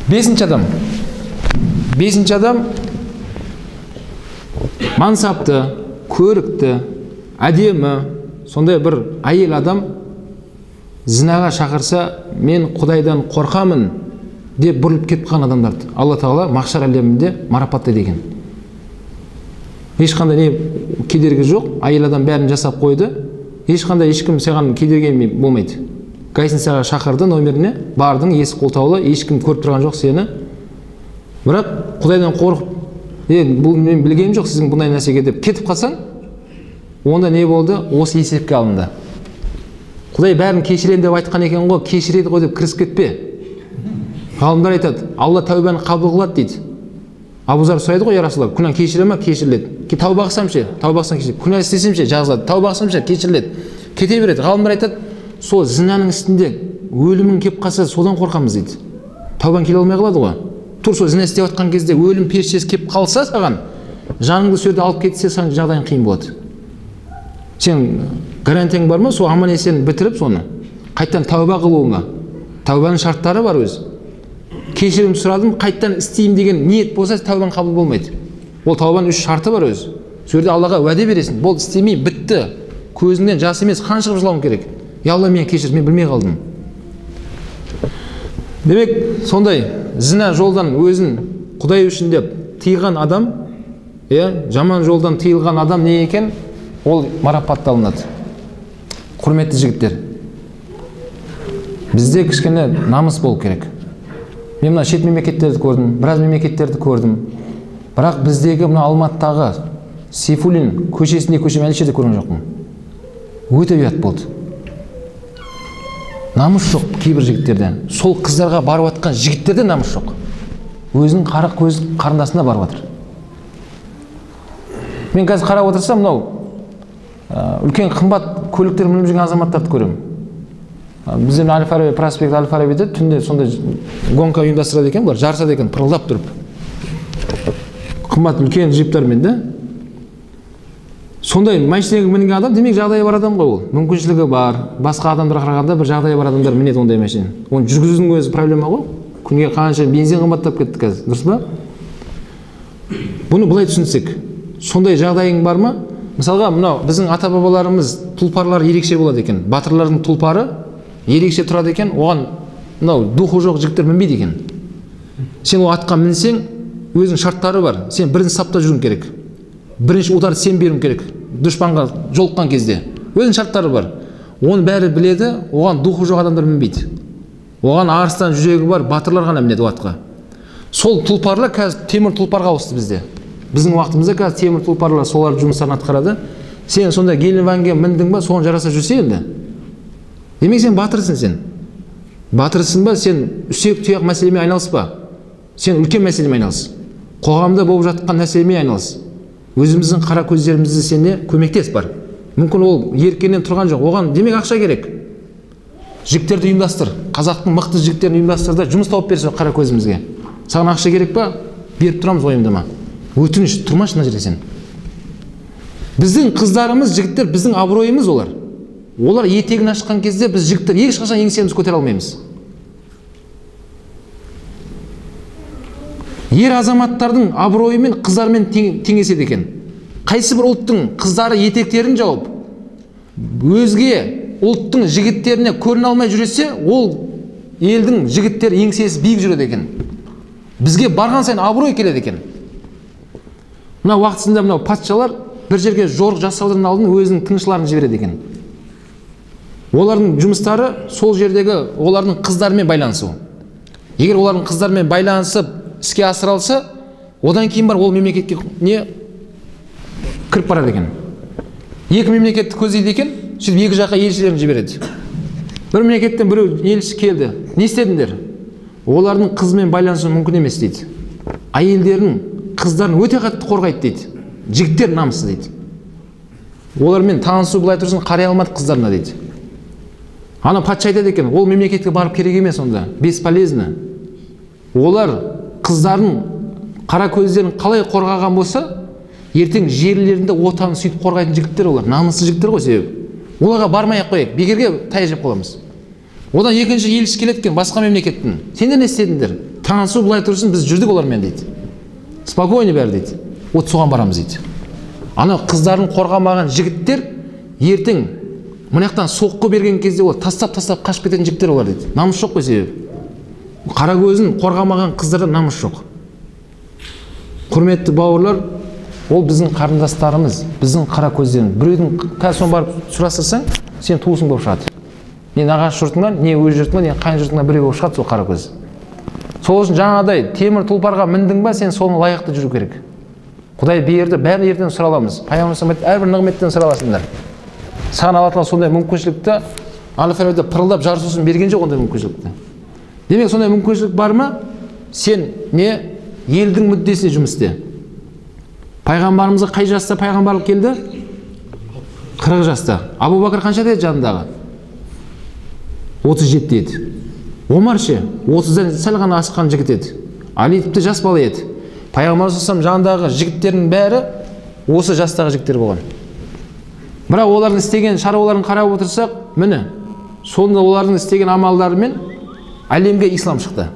Бесінші адам. Бесінші адам мансапты, көрікті, әдемі, сондай бір әйел адам зінаға шақырса, мен Құдайдан қорқамын деп бұрылып кетіп қалған адамдарды Алла Тағала махшар әлемінде марапаттайды екен. Ешқандай не кедергі жоқ, әйел адам бәрін жасап қойды, ешқандай ешкім саған кедергі болмайды. Гостиницаға шақырды, номеріне бардың, есік қолтаулы, ешкім көріп тұрған жоқ сені. Бірақ Құдайдан қорқып, бұл мен білгенім жоқ сіздің бұндай нәрсеге деп кетіп қалсаң, онда не болды? Осы есепке алынды. Құдай бәрін кешірем деп айтқан екен ғой, кешіреді ғой деп кірісіп кетпе. Ғалымдар айтады, Алла тәубаны қабыл қылады дейді. Абу Зар сұрайды ғой, я Расулалла, күнә кешіре ме? Кешіріледі. Тәуба қылсам ше? Тәуба қылсаң кешіріледі. Күнә істесем ше? Жазылады. Тәуба қылсам ше? Кешіріледі. Кете береді. Ғалымдар айтады, сол зінаның үстінде өлімің келіп қалса, содан қорқамыз дейді. Тәубаң келе алмай қалады ғой. Тур сол зіна істеп жатқан кезде өлім періштесі келіп қалса саған, жаныңды сол жерде алып кетсе, саған жағдайың қиын болады. Сен гарантияң бар ма? Сол аман есен бітіріп соны қайтадан тәуба қылуыңа. Тәубаның шарттары бар өзі. Кешірім сұрадым, қайтадан істеймін деген ниет болса, тәубаң қабыл болмайды. Ол тәубаның үш шарты бар өзі. Сол жерде Аллаға уәде бересің, болды істемеймін, бітті. Көзіңнен жас емес, қан шығып жылауың керек. Я Алла, мені кешір, мен білмей қалдым. Демек, сондай зіна жолдан өзін Құдай үшін деп тыйған адам, жаман жолдан тыйылған адам не екен? Ол марапатталынады. Құрметті жігіттер, бізде кішкене намыс болу керек. Мен мына шет мемлекеттерді көрдім, біраз мемлекеттерді көрдім. Бірақ біздегі мына Алматыдағы Сейфуллин көшесінде көшем әлі жерде көрген жоқпын. Өте ұят болды. Намыс жоқ кейбір жігіттерден. Сол қыздарға барып жатқан жігіттерде намыс жоқ. Өзінің қара көз қарындасына барып жатыр. Мен қазір қарап отырсам, мынау үлкен қымбат көліктер мініп жүрген азаматтарды көремін. Бізде Әл-Фараби, проспект Әл-Фарабиде түнде сондай гонка ұйымдастырады екен, бұлар жарысады екен, пырылдап тұрып. Қымбат үлкен джиптармен де. Сондай машинаға мінген адам, демек жағдайы бар адам ғой ол. Мүмкіншілігі бар. Басқа адамдарға қарағанда бір жағдайы бар адамдар мінеді ондай машина. Оны жүргізудің өзі проблема ғой. Күнге қанша бензин қымбаттап кетті қазір, дұрыс па? Бұны былай түсінсек, сондай жағдайың бар ма? Мысалға, мынау біздің ата-бабаларымыз тұлпарлар ерекше болады екен. Батырлардың тұлпары ерекше тұрады екен, оған мынау духы жоқ жігіттер мінбейді екен. Сен ол атқа мінсең, өзінің шарттары бар. Сен бірінші сапта жүруің керек. Бірінші ударды сен беруің керек. Дұшпанға жолыққан кезде. Өзінің шарттары бар. Оны бәрі біледі, оған духы жоқ адамдар мінбейді. Оған арыстан жүрегі бар батырлар ғана мінеді ол атқа. Сол тұлпарлар қазір темір тұлпарға ауысты бізде. Біздің уақытымызда қазір темір тұлпарлар солар жұмыстарын атқарады. Сен сонда Гелендвагенге міндің ба, соны жараса жүрсе енді. Демек сен батырсың сен. Батырсың ба, сен үсек тұяқ мәселемен айналыспа. Сен үлкен мәселемен айналыс. Қоғамда болып жатқан нәрселермен айналыс. Өзіміздің қара көздерімізді сен көмектес бар. Мүмкін ол еркеннен тұрған жоқ. Оған демек ақша керек. Жігіттерді ұйымдастыр. Қазақтың мықты жігіттерін ұйымдастыр да жұмыс тауып берсін қара көзімізге. Саған ақша керек па? Беріп тұрамыз ойымдама. Өтініш, тұрмашы мына жерде сен. Біздің қыздарымыз, жігіттер, біздің абыройымыз олар. Олар етегін ашқан кезде біз жігіттер ешқашан еңсемізді көтере алмаймыз. Ер азаматтардың абыройымен қыздармен теңеседі екен. Қайсы бір ұлттың қыздары етектерін жауып, өзге ұлттың жігіттеріне көріне алмай жүресе, ол елдің жігіттері еңсесі биік жүреді екен. Бізге барған сайын абырой келеді екен. Мына уақытысында мынау патшалар бір жерге жорық жасаудың алдын өзінің тыңшыларын жібереді екен. Олардың жұмыстары сол жердегі олардың қыздарымен байланысу. Егер олардың қыздарымен байланысып іске асыралса, одан кейін бар ол мемлекетке не кіріп барады екен. Екі мемлекетті көздейді екен, сөйтіп екі жаққа елшілерін жібереді. Бір мемлекеттен біреу елші келді. Не істедіңдер? Олардың қызымен байланысу мүмкін емес дейді. Әйелдерін, қыздарын өте қатты қорғайды дейді. Жігіттер намысы дейді. Олармен танысу былай тұрсын, қарай алмады қыздарына дейді. Ана патша айтады екен, ол мемлекетке барып керек емес онда, бесполезно. Олар қыздарын, қара көздерін қалай қорғаған болса, ертең жерлерінде отанын сөйтіп қорғайтын жігіттер олар, намысты жігіттер ғой себебі. Оларға бармай ақ қояйық, бекерге таяқ жеп қаламыз. Одан екінші елші келеді екен басқа мемлекеттің. Сендер не істедіңдер? Танысу былай тұрсын, біз жүрдік олармен дейді. Спокойно бәрі дейді. Вот соған барамыз дейді. Ана қыздарын қорғамаған жігіттер ертең мына жақтан соққы берген кезде ол тастап-тастап қашып кететін жігіттер олар дейді. Намыс жоқ қой себебі. Қара көзін қорғамаған қыздарда намыс жоқ. Құрметті бауырлар, ол біздің қарындастарымыз, біздің қара көздеріміз. Біреудің қазір соны барып сұрастырсаң, сен туысың болып шығады. Не нағашы жұртыңнан, не өз жұртыңнан, не қайын жұртыңнан біреу болып шығады сол қара көз. Сол үшін жаңағыдай темір тұлпарға міндің ба, сен соны лайықты жүру керек. Құдай берді, бәрін ертең сұра аламыз. Пайғамбарымыз айтты, әрбір нығметтен сұра аласыңдар. Саған Алла тағала сондай мүмкіншілікті, Алла тағала пырылдап жарысу берген жоқ ондай мүмкіншілікті. Демек сондай мүмкіншілік бар ма? Сен не елдің мүддесіне жұмыс істе. Пайғамбарымызға қай жаста пайғамбарлық келді? 40 жаста. Абу Бәкір қаншада еді жанындағы? 37 еді. Омар ше, 30-дан сәл ғана асқан жігіт еді. Али тіпті жас бала еді. Пайғамбар саллаллаху жанындағы жігіттердің бәрі осы жастағы жігіттер болған. Бірақ олардың істеген шаруаларын қарап отырсақ, міне, сонда олардың істеген амалдарымен әлемге ислам шықты.